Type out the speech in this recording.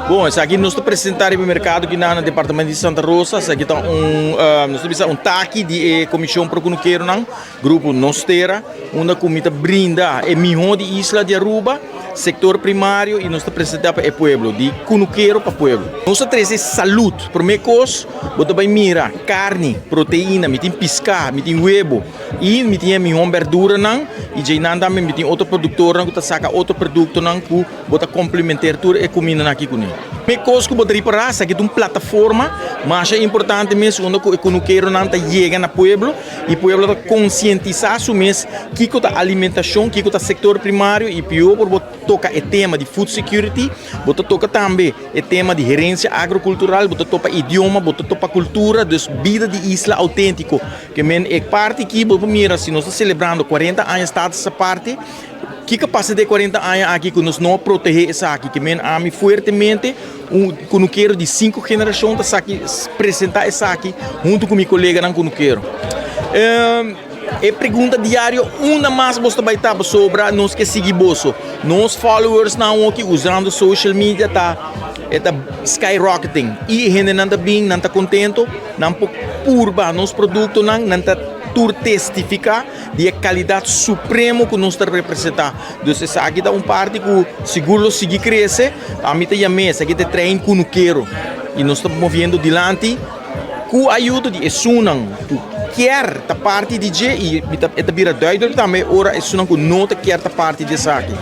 Bon, esaki nos ta presenta riba mercado aki na departamento di Santa Rosa. Esaki ta un, nos ta bisa un taki di e Comision Pro Cunukeronan, Grupo Nos Tera, unda cu mi ta brinda e miho di isla di Aruba, sector primario, y nos ta presenta pa e pueblo, di cunukero pa pueblo. Nos ta trece salud. Prome cos, bo ta bay mira carni, proteina, mi tin pisca, mi tin webo, y mi tin e miho berduranan, y djeinan tambe mi tin otro productornan cu ta saca otro productonan cu bo ta komplementer tur e kumindanan aki kuné. E kos ku bo ta ripará esaki ta un plataforma masha importante mes unda ku e kunukeronan ta yega na pueblo i pueblo ta konsientisá su mes kiko ta alimentashon, kiko ta sektor primario i pió por bo toka e tema di food security, bo ta toka tambe e tema di herensia agrokultural, bo ta topa idioma, bo ta topa kultura, dus bida di isla outéntiko. Ke men e parti aki bo por mira si nos ta selebrando 40 aña status aparte. Kiko pasa den e 40 aña aki ku nos no a protehé esaki? Ke men ami fuertemente un kunukero di sinku generashon ta saki presentá esaki huntu ku mi koleganan kunukero. E pregunta diario unda mas bos ta bai ta pasobra nos ke sigui boso. Nos followersnan awoki usando social media ta e ta skyrocketing i e hendenan ta bin nan ta kontento nan por purba nos produktonan nan ta tur testifiká. Di e kalidat supremo ku nos ta representá. Dus esaki ta un parti ku sigur lo sigui krese. Ami ta yam'é, esaki ta e trein kunukero. I nos ta moviendo dilanti ku ayudo di esunnan ku kier ta parti di dje i e ta bira duidelijk tambe ora esunnan ku no ta kier ta parti di esaki.